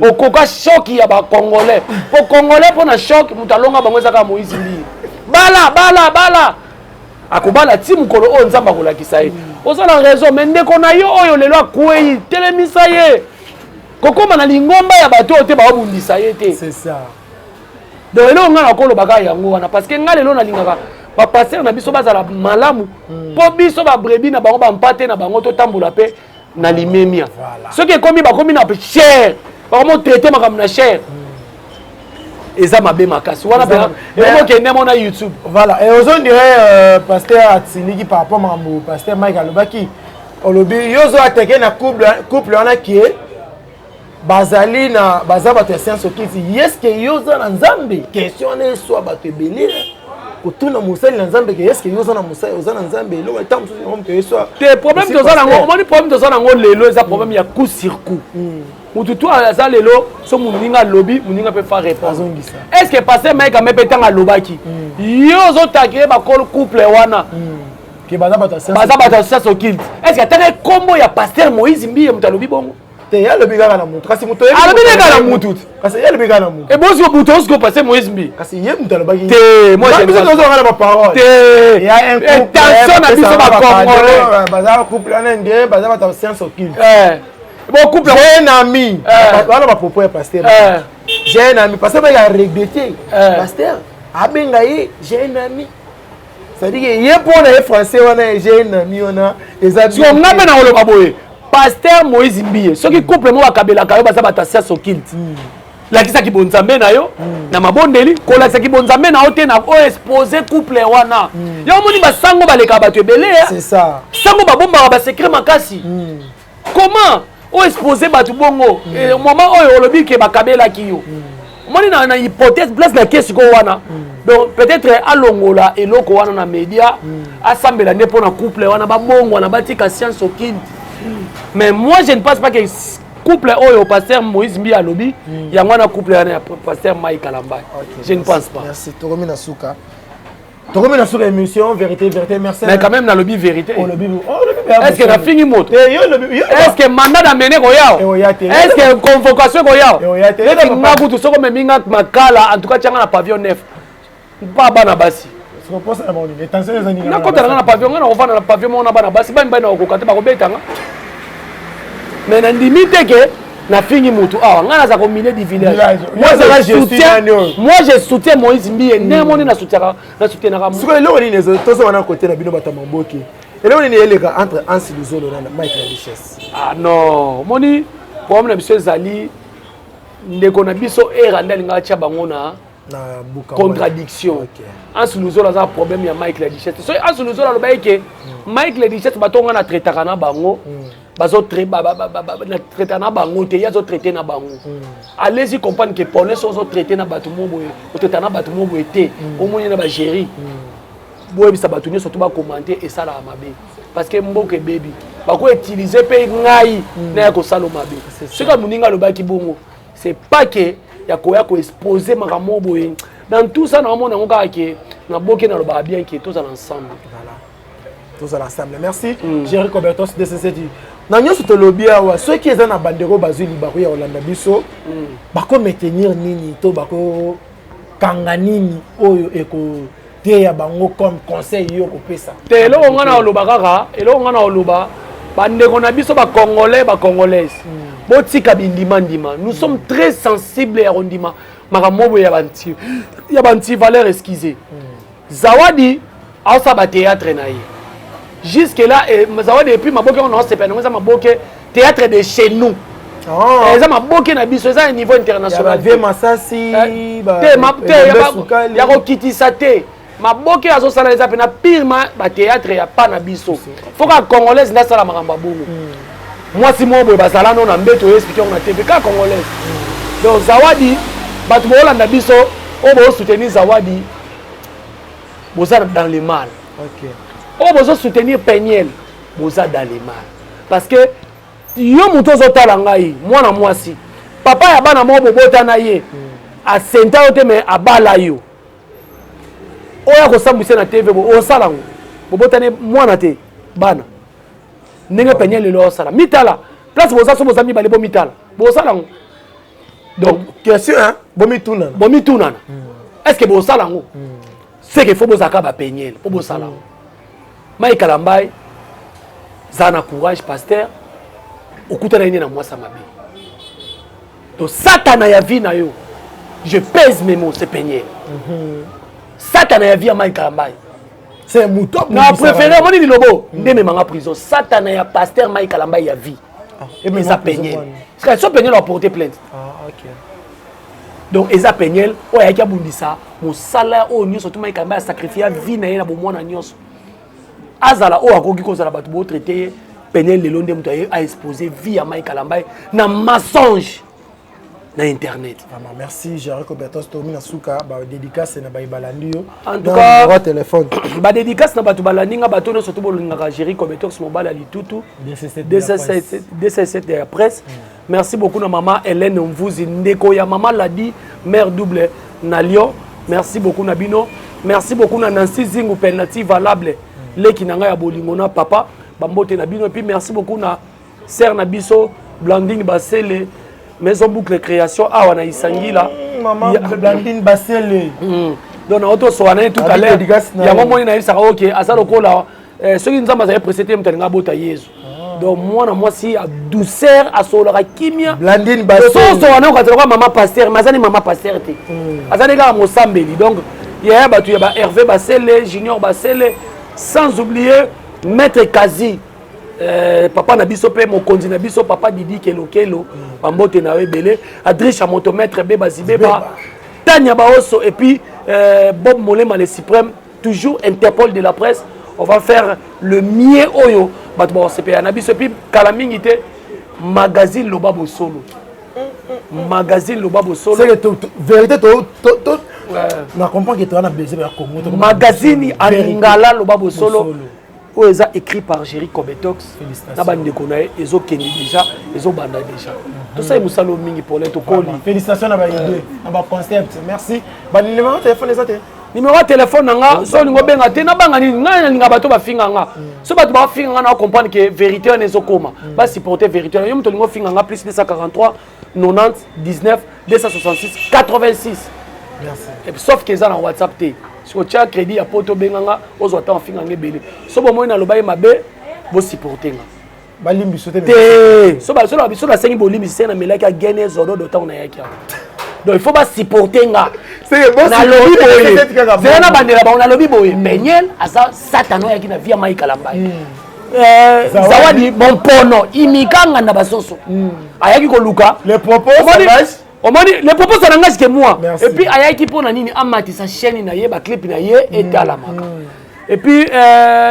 Speaker 1: okoka choc ya bacongolais, po congolais mpo na choc moto alonga bango eza kaka Moïse Mbiye. Bala, bala, bala, akobala ti mokolo oyo Nzambe akolakisa ye. Oza na raison, mais ndeko na yo oyo lelo akwei, telemisa ye. Kokóma na lingomba ya bato oyo te, baobundisa ye te.
Speaker 2: C'est ça.
Speaker 1: Donc eloko ngai nakoloba kaka yango wana, parce que ngai lelo nalingaka bapasteur na biso bazala malamu, mpo biso babrebis na bango, bampate na bango, totambola mpe na limemia. Soki ekomi bakomi na chaire, bakomi otraite makambo na chaire, eza mabe makasi wana. Ekokende mo na YouTube.
Speaker 2: Voilà, et ozo dirait pasteur atindiki par rapport makambo pasteur Mike alobaki. Olobi yo ozo atake na couple wana kie bazali na baza bato ya science okiti. Yeske yo oza na Nzambe? Question wana eswa bato ebele. Kotuna mosali na Nzambe ke est-ce que yo oza na mosali, oza na Nzambe, eloko ntango mosusu yango moto eyeswa.
Speaker 1: Te, problème toza nango, omoni, problème toza nango lelo eza problème ya coup sur coup. Motu tu aza lelo so moninga alobi, moninga mpe fa répondre.
Speaker 2: Azongisa.
Speaker 1: Est ce que pasteur Mike ame mpe ntango alobaki, yo ozotakile bakolo couple wana
Speaker 2: ke baza bato ya science,
Speaker 1: baza bato ya science occulte, est ce que ataka nkombo ya pasteur Moïse Mbiye moto alobi bongo?
Speaker 2: Te, ye alobi kaka na motu, kasi moto
Speaker 1: Alobi nde kaka na mutu te.
Speaker 2: Kasi ye alobi kaka na motu.
Speaker 1: Ebosi moto osiko pasteur Moïse Mbiye.
Speaker 2: Kasi ye moto alobaki.
Speaker 1: Te, moi je
Speaker 2: biso tozonga na baparole.
Speaker 1: Te.
Speaker 2: Ya un couple,
Speaker 1: tension na biso bacongolais.
Speaker 2: Baza couple wana nde baza bato ya science occulte.
Speaker 1: Bon, couple
Speaker 2: J'ai un ami, wana bapropos ya pasteur. J'ai un ami, pasteur bayaka regretter. Pasteur abenga ye j'ai un ami, c'est-à-dire que ye mpo na ye français wana, j'ai un ami wana eza
Speaker 1: siko nga mpe na koloba boye, pasteur Moïse Mbiye, soki couple moko bakabelaka yo baza bato ya science occulte, lakisaki bonzambe na yo na mabondeli. Kolakisaki bonzambe na yo te na oyo expose couple wana. Yo omoni basango balekaka bato ebele ya
Speaker 2: C'est ça.
Speaker 1: Sango babombaka basecret makasi. Comment oyo expose bato bongo? Moment oyo olobi ke bakabelaki yo, omoni na hypothèse place na ke sikoyo wana. Donc peut-être alongola eloko wana na média, asambela nde mpo na couple wana babongwana, batika science occulte. Mais moi, je ne pense pas que couple oyo pasteur Moïse Mbi alobi yango wana couple wana ya pasteur Mike Kalambay. Je ne pense pas.
Speaker 2: Merci. Tokomi na suka, tokomi na suka émission Vérité Vérité. Merci.
Speaker 1: Mais quand même nalobi vérité.
Speaker 2: Olobi, olobi.
Speaker 1: Est ce que nafingi moto?
Speaker 2: Te, yo olobi.
Speaker 1: Est ce que mandat d'amener koyao?
Speaker 2: Ekoya te.
Speaker 1: Est ce que convocation ekoyao?
Speaker 2: Ekoya te.
Speaker 1: Neti nga kutu, soki omemi nga makala, en tout cas tianga na pavillon 9 mpa bana basi.
Speaker 2: Posa na bango nini? Tension eza nini?
Speaker 1: Nakota nanga na pavillon, nga na kovanda na pavillon moko na bana basi, bamibali na kokoka te, bakobetanga. Mais nandimi te ke nafingi mutu awa. Ngai naza ko milieu du village.
Speaker 2: Village.
Speaker 1: Moi,
Speaker 2: Moi,
Speaker 1: je
Speaker 2: je suis
Speaker 1: soutiens
Speaker 2: nani oyo?
Speaker 1: Moi, je soutiens Moïse Mbiye. Ndenge moni nasutiaka, nasoutenaka.
Speaker 2: Sikoyo eloko nini toza wana kote na bino bato ya maboke, eloko nini eleka entre Ansi Luzolo na Mike la Duchesse?
Speaker 1: Ah non, omoni, problème na biso ezali ndeko na biso era nde alingaka tia bango na
Speaker 2: na buka
Speaker 1: contradiction. Anse Luzolo aza problème ya Mike la Duchesse. Soki Anse Luzolo alobaki ke Mike la Duchesse, bato nga na traitaka na bango, bazotraita na bango te, ye azotraite na bango. Allez-y comprendre que Paulin, so ozotraite na bato mo boye, otraita na bato mo boye te. Omoni na bagéri, boyebisa bato nyonso to bakomante, esalaka mabe parce que mboka ebebi, bakoutilize mpe ngai na ya kosala mabe. Soki moninga alobaki bongo, c'est pas que ya koya koexpose makambo boye. Dans tout ça, naomona yango kaka ke naboki, nalobaka bien ke tozala ensemble.
Speaker 2: Voilà, tozala ensemble. Merci. Jerry Cobertos DCC na nyonso tolobi awa, soki eza na bandeko bazwi libaku ya kolanda biso, bakomaintenir nini to bakokanga nini oyo ekoteya bango comme conseil yo kopesa?
Speaker 1: Te, eloko ngai na koloba kaka, eloko ngai na koloba, bandeko na biso bacongolais, bacongolaise, botika bindima-ndima. Nous sommes très sensibles ya kondima makambo boye ya banti valeur. Excuse, Zawadi aosala bathéâtre na ye jusque là eh, Zawadi, et puis maboke wana naosepela nango, eza maboke théâtre de chez nous. Eza maboke na biso, eza ya niveau international.
Speaker 2: Vie masasi.
Speaker 1: Te, te, ya kokitisa te. Maboke azosala eza mpena pirement bathéâtre ya pa na biso. Faut kaka congolaise nde asala makambo ya bongo. Mwasi moko boye bazala no na mbeto, oyo explique yango na TV, kaka congolaise. Donc Zawadi, bato boolanda biso oyo boosoutenir Zawadi, boza dans le mal. Oyo bozosoutenir Peniel, boza dans le mal, parce que yo moto ozotala ngai, mwana mwasi, papa ya bana moko bobota na ye, asenta yo te, mais abala yo. Oyo akosambwisa na TV, osala yango, bobotani mwana te, bana ndenge Peniel lelo osala. Mitala place boza, so boza mibale, bomitala, bosala yango. Donc
Speaker 2: question, hein, bomitunana.
Speaker 1: Bomitunana, est ce que bosala yango? C'est que faut bozalaka bapeniel mpo bosala yango. Mike Kalambai, zala na courage. Pasteur okutana ye nde na mwasi ya mabe to satana ya vie na yo. Je pèse mes mots, c'est Peniel, satana ya vie ya Mike Kalambai.
Speaker 2: C'est moto.
Speaker 1: Na préféré, omoni lilobo nde memanga prison. Satana ya pasteur Mike Kalambai ya vie eza Peniel. So Peniel aporte plainte.
Speaker 2: Ah, ok.
Speaker 1: Donc eza Peniel oyo ayaki abundisa mosala oyo nyonso to Mike Kalambai asacrifie vie na ye na bomwana nyonso. Azala oyo akoki kozala, bato botraite ye Peniel lelo nde moto aye aexpose vie ya Mike Kalambai na mensonge. Na internet.
Speaker 2: Vraiment, merci Jerry Cobertos. Tomi na suka, ba dédicace na ba balandi yo.
Speaker 1: En tout cas, téléphone. Ba dédicace na bato balandi nga, bato nyonso to bolingaka Jerry Cobertos, mobali ya litutu 267 267 ya presse. Merci beaucoup na mama Hélène Mvuzi, ndeko ya mama Ladi, mère double na Lyon. Merci beaucoup na bino. Merci beaucoup na Nancy Zingu, penalty valable. Leki na nga ya bolingo na papa, bambote na bino. Et puis merci beaucoup na sœur na biso Blandine Basele, Maison Boucle Création awa na Isangila.
Speaker 2: Maman Blandine Basele.
Speaker 1: Donc na oto soana tout à l'heure. Yango moni na yebisaka OK, aza lokola soki Nzambe azali pressé te, moto alinga abota Yesu. Donc mwana mwasi ya douceur, asololaka kimia.
Speaker 2: Blandine Basele.
Speaker 1: Soso wana okatela kwa mama pasteur, mais azali mama pasteur te. Azali kaka mosambeli. Donc yaya bato ya ba Hervé Basele, Junior Basele, sans oublier Maître Kazi. Papa na biso mpe mokonzi na biso papa Didi Kelokelo, bambote na yo ebele. Adriche ya motomètre Beba Zibeba, Tania Baoso, et puis Bob Molema le suprême, toujours Interpol de la presse. On va faire le mieux oyo bato bakosepela na biso. Et puis kala mingi te, magazine Loba Bosolo, magazine Loba Bosolo.
Speaker 2: C'est que vérité to na comprend que to na besoin ya Congo.
Speaker 1: Magazine Alingala Loba Bosolo oyo eza écrit par Jerry Cobetox na bandeko na ye, ezokende déjà, ezobanda déjà. Tosali mosala oyo mingi, Paulin, tokoli.
Speaker 2: Félicitations na ba idée, na ba concept. Merci. Ba numéro de téléphone eza te?
Speaker 1: Numéro ya telefone na nga, so olingi obenga te, nabanga nini? Ngai nalinga bato bafinga nga. So bato bafinga nga, na comprendre ke vérité wana ezokoma, basupporte vérité wana. Yo moto olingi ofinga nga, plus 243 90 19 266 86.
Speaker 2: Merci.
Speaker 1: Et puis, sauf ke eza na WhatsApp te. Soki otia crédit ya poto, obenga nga, ozwa ntango ofinga nga ebele. So bomoi naloba ye mabe, bosupporte nga.
Speaker 2: Balimbiso te.
Speaker 1: Te, so biso nasengi bolimbisi se namelaki agene zododo ntango nayaki awa. Donc il faut basupporte nga. Nalobi boye, zela na bandela bango. Nalobi boye, Peniel aza satana oyaki na vie ya Mai Kalambai. Zawadi Mompono imikanga na basoso ayaki koluka.
Speaker 2: Les propos
Speaker 1: Omoni, les propos, ça n'engage que moi. Et puis ayaki mpo na nini? Amatisa chaîne na ye, baclip na ye etalamaka. Et puis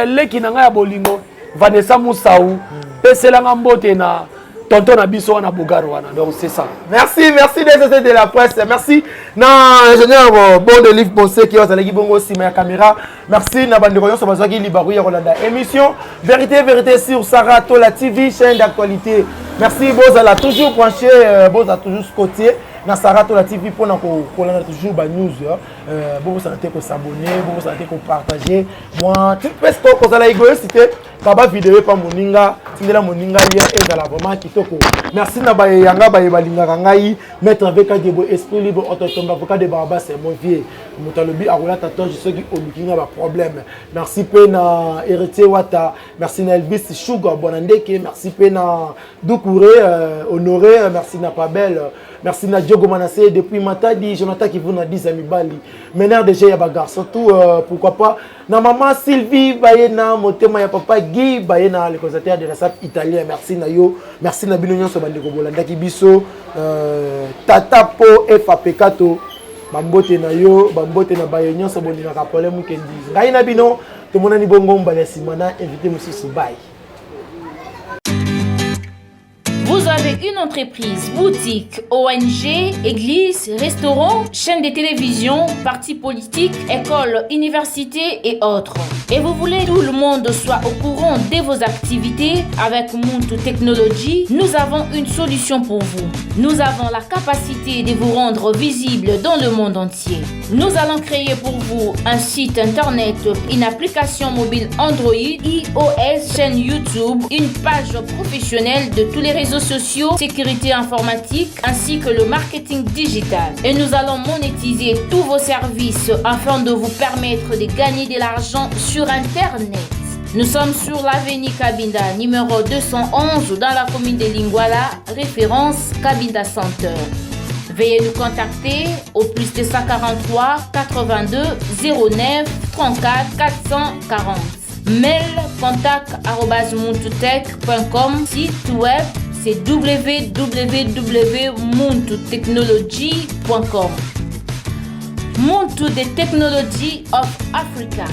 Speaker 1: leki na ngai ya bolingo Vanessa Musau, peselanga mbote na tonton na biso wana Bogar wana. Donc c'est ça.
Speaker 2: Merci, merci DCC de la presse. Merci na ingénieur bon de livre Bossé qui azalaki bongo nsima ya caméra. Merci na bandeko nyonso bazwaki libaku ya kolanda émission Vérité Vérité sur Sarah Tola TV, chaîne d'actualité. Merci, bozala toujours branché, bozala toujours scotché na Sarah Tola TV mpona kolanda toujours ba news. Bobosana te kos'abonner, bobosana te kopartager. Moi presque kozala égoïste te, kaba video epa moninga, tindela moninga lien, ezala vraiment kitoko. Merci na bayeyanga baye balingaka ngai, maître VK Diebo, esprit libre, ototomba, avocat de Barabas, mon vieux, moto alobi akolata toge soki oluki nga baproblème. Merci mpe na Héritier Wata, merci na Elvis Sugar Bwana Ndeke, merci mpe na Doukouré Honoré, merci na Pabel, merci na Diogo Manassé depuis Matadi, Jonathan Kivuna 10 mibali, meneur de jeu ya bagarçon tout, pourquoi pas na maman Sylvie Bayena, motema ya papa Guy Bayena, le conservateur de la SAP italien. Merci na yo, merci na bino nyonso bandeko bolandaki biso. Tata po efapekato, bambote na yo, bambote na baye nyonso bolingaka Problème Mukendi. Ngai na bino tomonani bongo mbala ya nsima na invité mosusu. Bye.
Speaker 7: Vous avez une entreprise, boutique, ONG, église, restaurant, chaîne de télévision, parti politique, école, université et autres. Et vous voulez que tout le monde soit au courant de vos activités? Avec Muntu Technology, nous avons une solution pour vous. Nous avons la capacité de vous rendre visible dans le monde entier. Nous allons créer pour vous un site internet, une application mobile Android, iOS, chaîne YouTube, une page professionnelle de tous les réseaux sociaux, sécurité informatique ainsi que le marketing digital. Et nous allons monétiser tous vos services afin de vous permettre de gagner de l'argent sur Internet. Nous sommes sur l'avenue Kabinda, numéro 211, dans la commune de Lingwala, référence Kabinda Center. Veuillez nous contacter au plus 243 82 09 34 440. Mail contact@muntutech.com. Site web, c'est www.muntutechnology.com. Muntu the Technology of Africa.